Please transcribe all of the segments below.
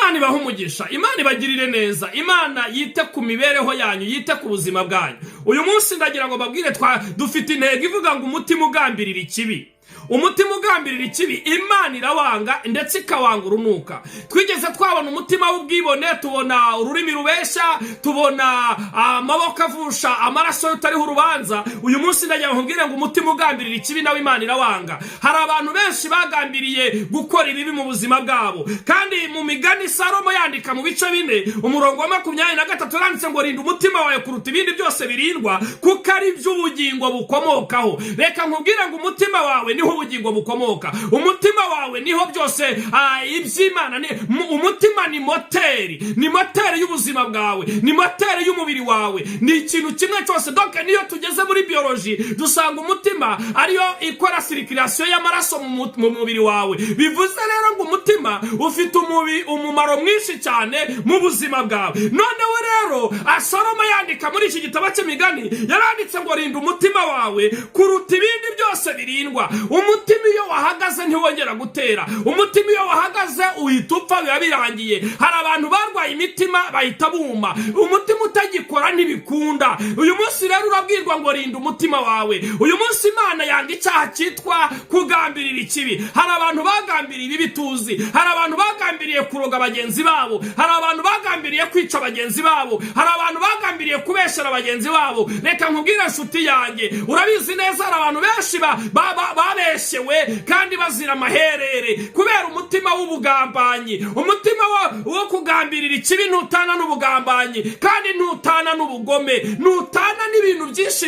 Imana ibahe umugisha, Imana ibagirire neza, Imana yite ku mibereho yanyu, yite ku buzima bwanyu. Uyu munsi ndagira ngo babwire, dufite intego ivuga ngo umutima ugambirira ikibi. Umutima ugambirira ikibi Imana irawanga, ndetse ikawanga urunuka. Twigeze twabona umutima w'ubwibone, tubona ururimi rubeshya, tubona amaboko avusha amaraso utariho urubanza. Uyu munsi ndagira ngo nkubwire ngo umutima ugambirira ikibi nawe Imana irawanga. Hari abantu benshi bagambiriye gukora ibibi mu buzima bwabo. Kandi mu Migani, Salomo yandika mu bice 4, umurongo wa 23, yanditse ngo: "Rinda umutima wawe kuruta ibindi byose birindwa, kuko ari byo ubugingo bukomokaho." Reka nkubwire ngo umutima wawe niho ubugingo bukomoka, umutima wawe niho byose iby'Imana. Umutima ni moteri, ni moteri y'ubuzima bwawe, ni moteri y'umubiri wawe, ni ikintu kimwe cyose. Donc niyo tugeze muri biologie, dusanga umutima ariyo ikora circulation y'amaraso mu mubiri wawe. Bivuze rero ngo umutima ufite umumaro mwinshi cyane mu buzima bwawe. Noneho rero Salomo yandika muri iki gitabo cy'Imigani, yaranditse ngo: "Rinda umutima wawe kuruta ibindi byose birindwa." Umutima iyo wahagaze ntiwongera gutera. Umutima iyo wahagaze uhita upfa, biba birangiye. Hari abantu barwaye imitima bahita buma. Umutima utagikora ntibikunda. Uyu munsi rero urabwirwa ngo: "Rinda umutima wawe." Uyu munsi Imana yanga icyaha cyitwa kugambirira ikibi. Hari abantu bagambiriye ibibi tuzi, hari abantu bagambiriye kuroga bagenzi babo, hari abantu bagambiriye kwica bagenzi babo, hari abantu bagambiriye kubeshyera bagenzi babo. Reka nkubwire, nshuti yanjye, urabizi neza, hari abantu benshi babeshyewe kandi bazira amaherere kubera umutima w'ubugambanyi. Umutima wo kugambirira ikibi ntutana n'ubugambanyi, kandi ntutana n'ubugome, ntutana n'ibintu byinshi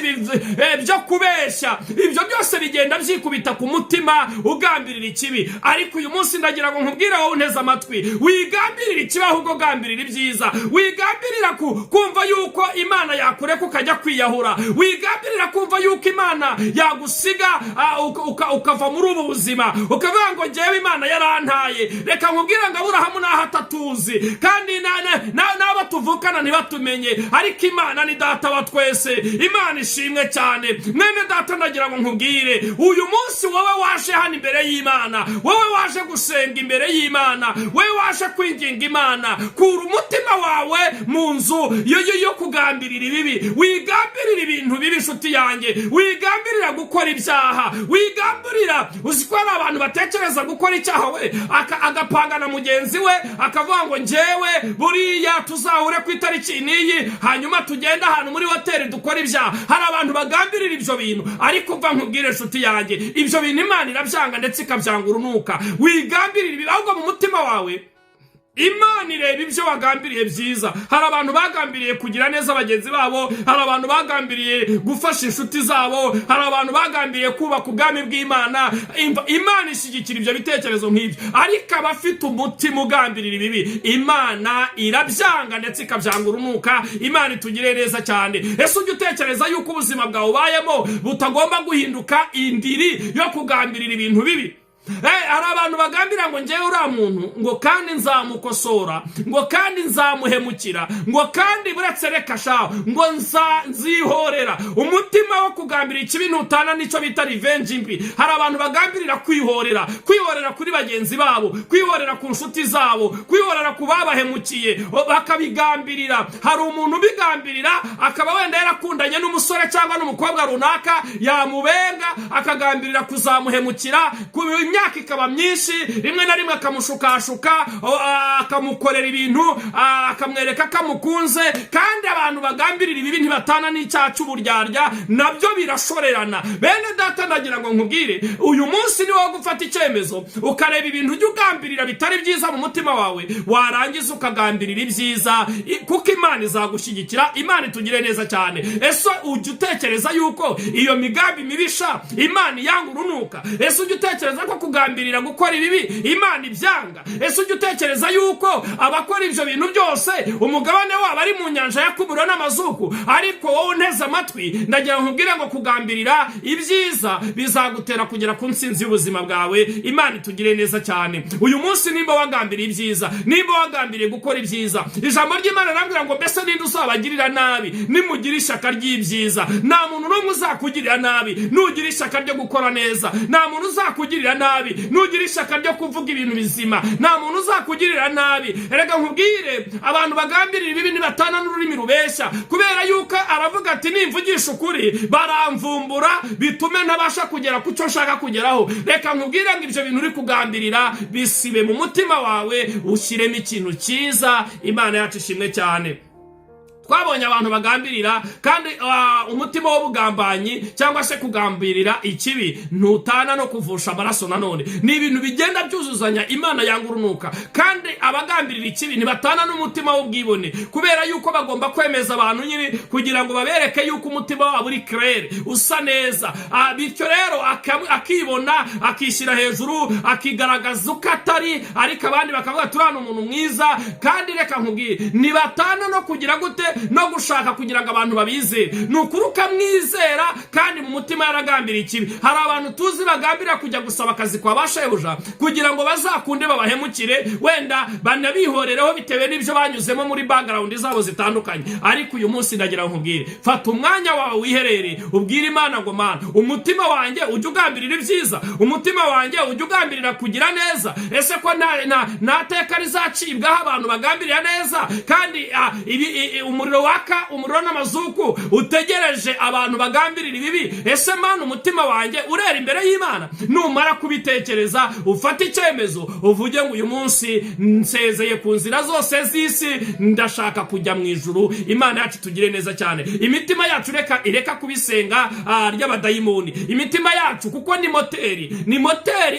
byo kubeshya. Ibyo byose bigenda byikubita ku mutima ugambirira ikibi. Ariko uyu munsi ndagira ngo nkubwire, wowe unteze amatwi, wigambirira ikibi, ahubwo gambirira ibyiza. Wigambirira kumva yuko Imana yakureka ukajya kwiyahura. Wigambirira kumva yuko Imana yagusiga, ukava muri ubu buzima, ukavuga ngo: "Ngewe Imana yarantaye." Reka nkubwire ngo Aburahamu naho atatuzi, kandi n'abo tuvukana ntibatumenye, ariko Imana ni Data wa twese. Imana ishimwe cyane. Mwene data, ndagira ngo nkubwire uyu munsi, wowe waje hano imbere y'Imana, wowe waje gusenga imbere y'Imana, wowe waje kwinginga Imana, kura umutima wawe mu nzu yo kugambirira ibibi. Wigambirira ibintu bibi, inshuti yanjye. Wigambirira gukora ibyaha, wigambirira. Uzi ko hari abantu batekereza gukora icyaha, we agapanga na mugenzi we, akavuga ngo: "Njyewe buriya tuzahure ku itariki n'iyi, hanyuma tugende ahantu muri hoteli dukora ibyaha." Hari abantu bagambirira ibyo bintu. Ariko uva nkubwire, inshuti yanjye, ibyo bintu Imana irabyanga, ndetse ikabyanga urunuka. Wigambirira ibi, ahubwo mu mutima wawe Imana ireba ibyo wagambiriye byiza. Hari abantu bagambiriye kugira neza bagenzi babo, hari abantu bagambiriye gufasha inshuti zabo, hari abantu bagambiriye kubaka ubwami bw'Imana. Imana ishyigikira ibyo bitekerezo nk'ibyo. Ariko abafite umutima ugambirira ibibi, Imana irabyanga, ndetse ikabyanga urunuka. Imana itugire neza cyane. Ese ujya utekereza yuko ubuzima bwawe ubayemo butagomba guhinduka indiri yo kugambirira ibintu bibi? Hari abantu bagambira ngo: "Ngewe uriya muntu," ngo, "kandi nzamukosora," ngo, "kandi nzamuhemukira," ngo, "kandi buretse, reka shaho," ngo, "nzihorera." Umutima wo kugambira ikibi ntutana n'icyo bita revenge mbi. Hari abantu bagambirira kwihorera, kwihorera kuri bagenzi babo, kwihorera ku nshuti zabo, kwihorera ku babahemukiye, bakabigambirira. Hari umuntu ubigambirira, akaba wenda yarakundanye n'umusore cyangwa n'umukobwa runaka, yamubenga, akagambirira kuzamuhemukira ku imyaka ikaba myinshi. Rimwe na rimwe akamushukashuka, akamukorera ibintu, akamwereka ko amukunze. Kandi abantu bagambirira ibibi ntibatana n'icyaha cy'uburyarya, nabyo birashorerana. Bene data, ndagira ngo nkubwire, uyu munsi ni wowe gufata icyemezo, ukareba ibintu ujya ugambirira bitari byiza mu mutima wawe, warangiza ukagambirira ibyiza, kuko Imana izagushyigikira. Imana itugire neza cyane. Ese ujya utekereza yuko iyo migambi mibisha Imana iyanga urunuka? Ese ujya utekereza ko kugambirira gukora ibibi Imana ibyanga? Ese ujya utekereza yuko abakora ibyo bintu byose umugabane wabo ari mu nyanja ya kubura n'amazuku? Ariko wowe unteze amatwi, ndagira ngo nkubwire ngo kugambirira ibyiza bizagutera kugera ku ntsinzi y'ubuzima bwawe. Imana itugire neza cyane. Uyu munsi nimba wagambiriye ibyiza, nimba wagambiriye gukora ibyiza, ijambo ry'Imana rirambwira ngo: "Mbese ninde uzabagirira nabi nimugira ishyaka ry'ibyiza?" Nta muntu n'umwe uzakugirira nabi nugira ishyaka ryo gukora neza. Nta muntu uzakugirira nabi. nabi. Nugira ishyaka ryo kuvuga ibintu bizima, nta muntu uzakugirira nabi. Erega nkubwire, abantu bagambirira ibibi nibatana n'ururimi rubeshya, kubera yuko aravuga ati: "Nimvugisha ukuri baramvumbura, bitume ntabasha kugera ku cyo nshaka kugeraho." Reka nkubwire ngo ibyo bintu uri kugambirira bisibe mu mutima wawe, ushyiremo ikintu cyiza. Imana yacu ishimwe cyane. Twabonye abantu bagambirira, kandi umutima w'ubugambanyi cyangwa se kugambirira ikibi ntutana no kuvusha amaraso. Nanone ni ibintu bigenda byuzuzanya. Imana yanga urunuka, kandi abagambirira ikibi ntibatana n'umutima w'ubwibone, kubera yuko bagomba kwemeza abantu nyine kugira ngo babereke yuko umutima wabo uri clair, usa neza. Bityo rero akibona, akishyira hejuru, akigaragaza uko atari, ariko abandi bakavuga: "Turiya umuntu mwiza." Kandi reka nkubwire, ntibatana no kugira gute? No gushaka kugira ngo abantu babizere. Ni ukuri ukamwizera, kandi mu mutima yaragambiriye ikibi. Hari abantu tuzi bagambirira kujya gusaba akazi kwa ba shebuja kugira ngo bazakunde babahemukire, wenda banabihorereho bitewe n'ibyo banyuzemo muri background zabo zitandukanye. Ariko uyu munsi ndagira ngo nkubwire: fata umwanya wawe, wiherere, ubwire Imana ngo: "Mana, umutima wanjye ujya ugambirira ibyiza, umutima wanjye ujya ugambirira kugira neza. Ese ko nta teka rizacibwaho abantu bagambirira neza, kandi umuriro waka umuriro n'amazuku utegereje abantu bagambirira ibibi? Ese Mana, umutima wanjye urera imbere y'Imana?" Numara kubitekereza, ufate icyemezo, uvuge ngo: "Uyu munsi nsezeye ku nzira zose z'isi, ndashaka kujya mu ijuru." Imana yacu tugire neza cyane. Imitima yacu reka ireka kubisenga ry'abadayimoni. Imitima yacu, kuko ni moteri, ni moteri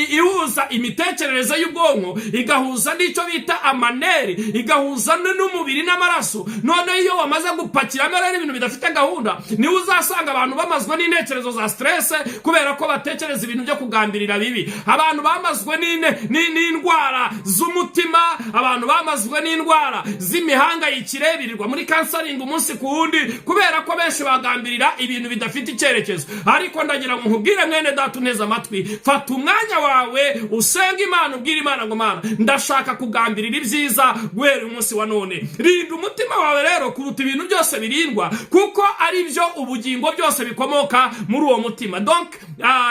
ihuza imitekerereze y'ubwonko, igahuza n'icyo bita amaneri, igahuza n'umubiri n'amaraso. Noneho iyo wamaze gupakiramo rero ibintu bidafite gahunda, niwe uzasanga abantu bamazwe n'intekerezo za stress, kubera ko batekereza ibintu byo kugambirira bibi. Abantu bamazwe n'indwara z'umutima, abantu bamazwe n'indwara z'imihangayikire, birirwa muri counseling umunsi ku wundi, kubera ko benshi bagambirira ibintu bidafite icyerekezo. Ariko ndagira ngo nkubwire, mwene data uneze amatwi, fata umwanya wawe usenge Imana, ubwire Imana ngo: "Mana, ndashaka kugambirira ibyiza guhera umunsi wa none." Rinda umutima wawe rero kuruta ibintu byose birindwa, kuko ari byo ubugingo byose bikomoka muri uwo mutima. Donc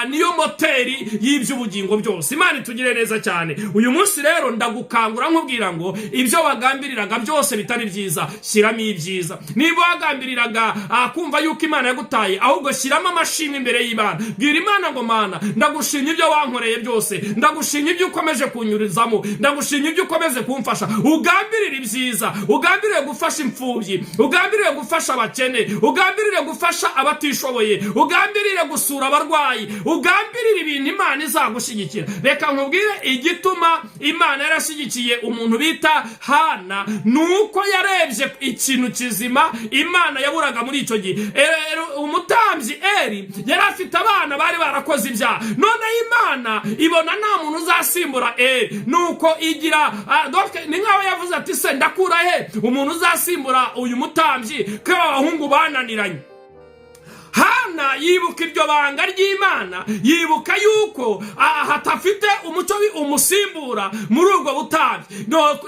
niyo moteri y'iby'ubugingo byose. Imana itugire neza cyane. Uyu munsi rero ndagukangura nkubwira ngo ibyo wagambiriraga byose bitari byiza, shyiramo ibyiza. Niba wagambiriraga kumva yuko Imana yagutaye, ahubwo shyiramo amashimwe imbere y'Imana. Bwira Imana ngo: "Mana, ndagushimye ibyo wankoreye byose, ndagushimye ibyo ukomeje kunyurizamo, ndagushimye ibyo ukomeze kumfasha." Ugambirire ibyiza, ugambirire gufasha imfubyi, ugambirire gufasha abakene, ugambirire gufasha abatishoboye, ugambirire gusura abarwayi, ugambirire ibintu Imana izagushyigikira. Reka nkubwire, igituma Imana yarashyigikiye umuntu bita Hana ni uko yarebye ikintu kizima Imana yaburaga muri icyo gihe. Umutambyi Eri yari afite abana bari barakoze ibyaha. Noneho Imana ibona nta muntu uzasimbura Eri, nuko igira donc ni nkaho yavuze ati: "Se ndakura he umuntu uzasimbura uyu mutambyi, ko aba bahungu bananiranye?" Hana yibuka iryo banga ry'Imana, yibuka yuko hatafite umucyo umusimbura muri ubwo butambyi.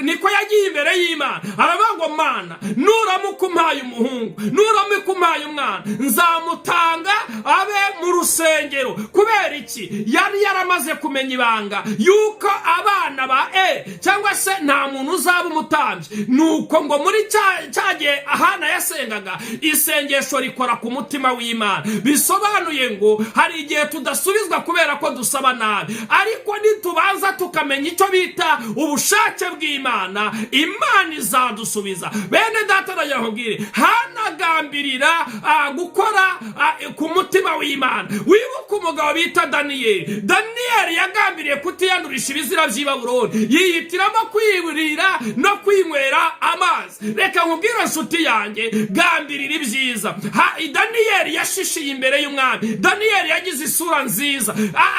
Niko yagiye imbere y'Imana, aravuga ngo: "Mana, nuramuka umpaye umuhungu, nuramuka umpaye umwana, nzamutanga abe mu rusengero." Kubera iki? Yari yaramaze kumenya ibanga yuko abana ba cyangwa se nta muntu uzaba umutambyi. Nuko ngo muri cya gihe Hana yasengaga, isengesho rikora ku mutima w'Imana. Bisobanuye ngo hari igihe tudasubizwa kubera ko dusaba nabi, ariko nitubanza tukamenya icyo bita ubushake bw'Imana, Imana izadusubiza. Bene data, ndagira nkubwire, hanagambirira gukora ku mutima w'Imana. Wibuke umugabo bita Daniyeli. Daniyeli yagambiriye kutiyandurisha ibizira by'i Babuloni, yihitiramo kwirira no kwinywera amazi. Reka nkubwire, nshuti yanjye, gambirira ibyiza. Daniyeli yashishiye imbere y'umwami. Daniyeli yagize isura nziza,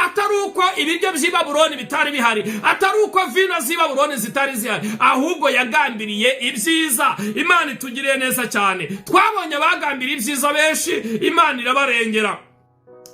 atari uko ibiryo by'i Babuloni bitari bihari, atari uko vino z'i Babuloni zitari zihari, ahubwo yagambiriye ibyiza. Imana itugiriye neza cyane. Twabonye abagambiriye ibyiza benshi, Imana irabarengera.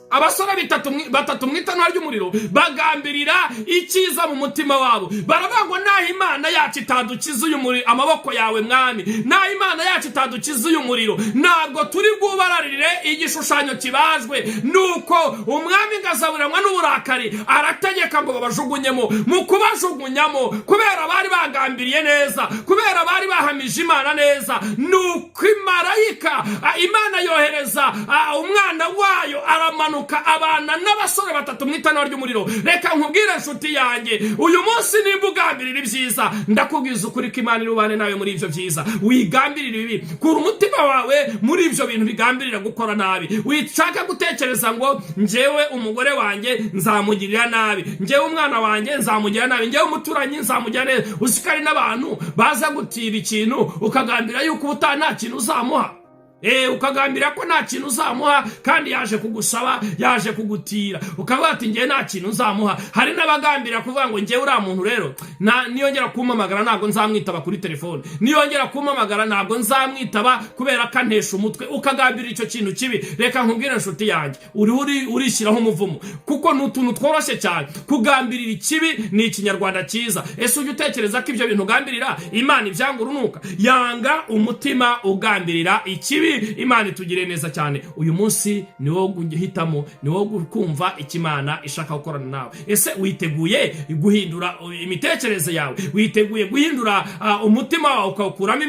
Abasore batatu mu itanura ry'umuriro bagambirira icyiza mu mutima wabo, baravuga ngo: "Naho Imana yacu yacu itadukiza uyu muriro, amaboko yawe Mwami, naho Imana yacu itadukiza uyu muriro, ntabwo turi bwubararire igishushanyo kibajwe. Nuko umwami ngazaburanwa n'uburakari arategeka ngo babajugunyemo. Mu kubajugunyamo, kubera bari bagambiriye neza, kubera bari bahamije Imana neza, nuko imarayika, Imana yohereza umwana wayo, aramanuka abana n'abasore batatu mu itanura ry'umuriro. Reka nkubwire, nshuti yanjye, uyu munsi nimba ugambirira ibyiza, ndakubwiza ukuri ko Imana iri bubane nawe muri ibyo byiza. Wigambirira ibibi, kura umutima wawe muri ibyo bintu bigambirira gukora nabi. Wishaka gutekereza ngo njyewe umugore wanjye nzamugirira nabi, njyewe umwana wanjye nzamugirira nabi, njyewe umuturanyi nzamugirira neza. Uzi ko hari n'abantu baza gutira ikintu, ukagambira yuko ubutaha nta kintu uzamuha, ukagambira ko nta kintu uzamuha, kandi yaje kugusaba, yaje kugutira, ukavuga ati: "Ngewe nta kintu uzamuha." Hari n'abagambira kuvuga ngo: "Ngewe uriya muntu rero, niyongera kumpamagara ntabwo nzamwitaba kuri telefone, niyongera kumpamagara ntabwo nzamwitaba kubera ko antesha umutwe." Ukagambira icyo kintu kibi. Reka nkubwire, inshuti yanjye, uriho urishyiraho umuvumo, kuko ni utuntu tworoshye cyane. Kugambirira ikibi ni ikinyarwanda cyiza. Ese ujya utekereza ko ibyo bintu ugambirira Imana ibyanga urunuka? Yanga umutima ugambirira ikibi. Imana itugire neza cyane. Uyu munsi ni wo guhitamo, ni wo kumva icyo Imana ishaka gukorana nawe. Ese witeguye guhindura imitekerereze yawe? Witeguye guhindura umutima wawe, ukawukuramo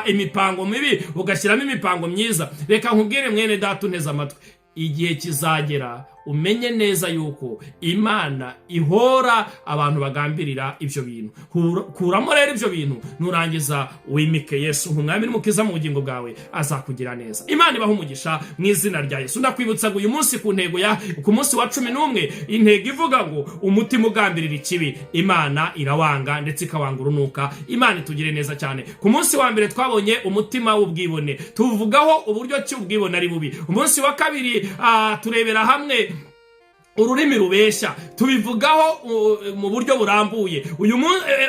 imipango mibi, ugashyiramo imipango myiza? Reka nkubwire, mwene data unteze amatwi, igihe kizagera umenye neza yuko Imana ihora abantu bagambirira ibyo bintu. Kuramo rero ibyo bintu, nurangiza wimike Yesu nk'umwami n'umukiza mu bugingo bwawe, azakugira neza. Imana ibaha umugisha mu izina rya Yesu. Ndakwibutsa ngo uyu munsi ku ntego ya ku munsi wa 11, intego ivuga ngo umutima ugambirira ikibi Imana irawanga, ndetse ikawanga urunuka. Imana itugire neza cyane. Ku munsi wa mbere twabonye umutima w'ubwibone, tuvugaho uburyo ki ubwibone ari bubi. Umunsi wa kabiri turebera hamwe ururimi rubeshya, tubivugaho mu buryo burambuye. Uyu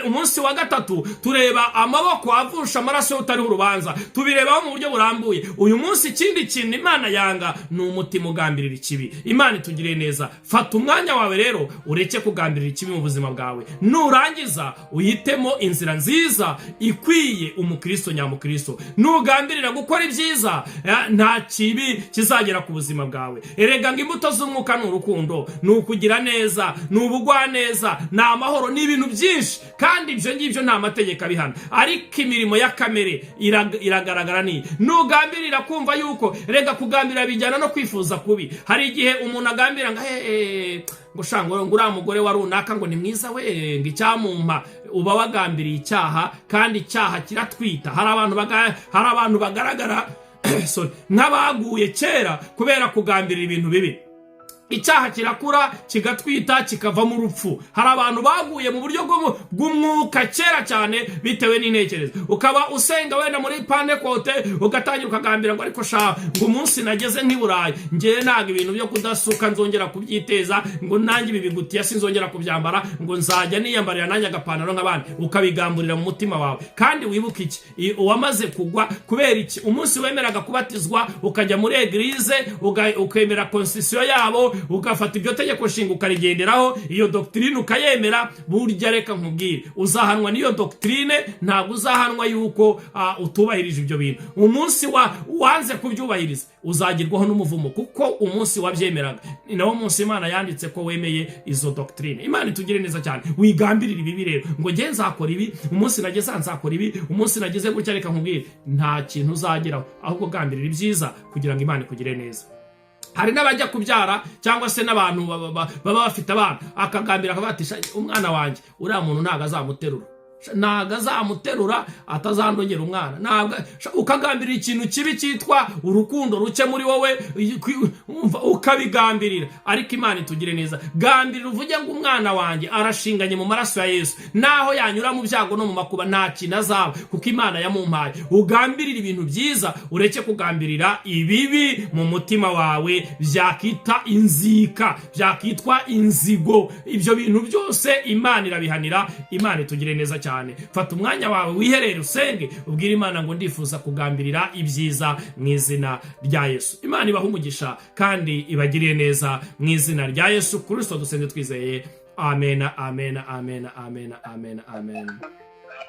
umunsi wa gatatu tureba amaboko avusha amaraso utariho urubanza, tubirebaho mu buryo burambuye. Uyu munsi ikindi kintu Imana yanga ni umutima ugambirira ikibi. Imana itugiriye neza. Fata umwanya wawe rero, ureke kugambirira ikibi mu buzima bwawe, nurangiza uhitemo inzira nziza ikwiye umukristo nyamukristo. Nugambirira gukora ibyiza, nta kibi kizagera ku buzima bwawe. Erega ngo imbuto z'umwuka ni urukundo, ni ukugira neza, ni ubugwaneza, ni amahoro, ni ibintu byinshi, kandi ibyo ngibyo nta mategeko abihana. Ariko imirimo ya kamere iragaragara. Ni nugambirira kumva yuko, rega kugambirira bijyana no kwifuza kubi. Hari igihe umuntu agambira ngo "Hey, ngo sha, ngo uriya mugore wa runaka ngo ni mwiza we, ngo icyamumpa." Uba wagambiriye icyaha, kandi icyaha kiratwita. Hari abantu bagaragara, sorry, nk'abaguye kera kubera kugambirira ibintu bibi. Icyaha kirakura, kigatwita, kikavamo urupfu. Hari abantu baguye mu buryo bw'umwuka kera cyane bitewe n'intekerezo. Ukaba usenga wenda muri Pantekote, ugatangira ukagambira ngo: "Ariko sha, ngo umunsi nageze nk'i Burayi, ngewe ntabwo ibintu byo kudasuka nzongera kubyiteza, ngo nanjye ibi bigutiya sinzongera kubyambara, ngo nzajya niyambarira nanjye agapantaro nk'abandi." Ukabigamburira mu mutima wawe. Kandi wibuke iki: uwamaze kugwa kubera iki? Umunsi wemeraga kubatizwa, ukajya muri église, ukemera constitution yabo, ugafata iryo tegeko nshinga ukarigenderaho, iyo doctrine ukayemera, burya reka nkubwire, uzahanwa n'iyo doctrine, ntabwo uzahanwa yuko utubahirije ibyo bintu. Umunsi wa wanze kubyubahiriza uzagirwaho n'umuvumo, kuko umunsi wabyemeraga ni nawo munsi Imana yanditse ko wemeye izo doctrine. Imana itugire neza cyane. Wigambirira ibibi rero ngo: "Nge nzakora ibi, umunsi nageze aha nzakora ibi, umunsi nageze gutya." Reka nkubwire, nta kintu uzageraho. Ahubwo gambirira ibyiza kugira ngo Imana ikugire neza. Hari n'abajya kubyara, cyangwa se n'abantu baba bafite abana, akagambira akavuga ati: "Sha, umwana wanjye uriya muntu ntabwo azamuterura, ntabwo azamuterura, atazandogera umwana." Ntabwo ukagambirira ikintu kibi cyitwa urukundo ruke muri wowe, umva, ukabigambirira. Ariko Imana itugire neza. Gambirira uvuge ngo: "Umwana wanjye arashinganye mu maraso ya Yesu, naho yanyura mu byago no mu makuba nta kintu azaba, kuko Imana yamumpaye." Ugambirire ibintu byiza, ureke kugambirira ibibi mu mutima wawe byakita inzika, byakitwa inzigo. Ibyo bintu byose Imana irabihanira. Imana itugire neza cyane. Fata umwanya wawe, wiherere, usenge, ubwire Imana ngo: "Ndifuza kugambirira ibyiza mu izina rya Yesu." Imana ibahe umugisha kandi ibagiriye neza mu izina rya Yesu Kirisito dusenze twizeye. Amen, amen, amen, amen, amen, amen.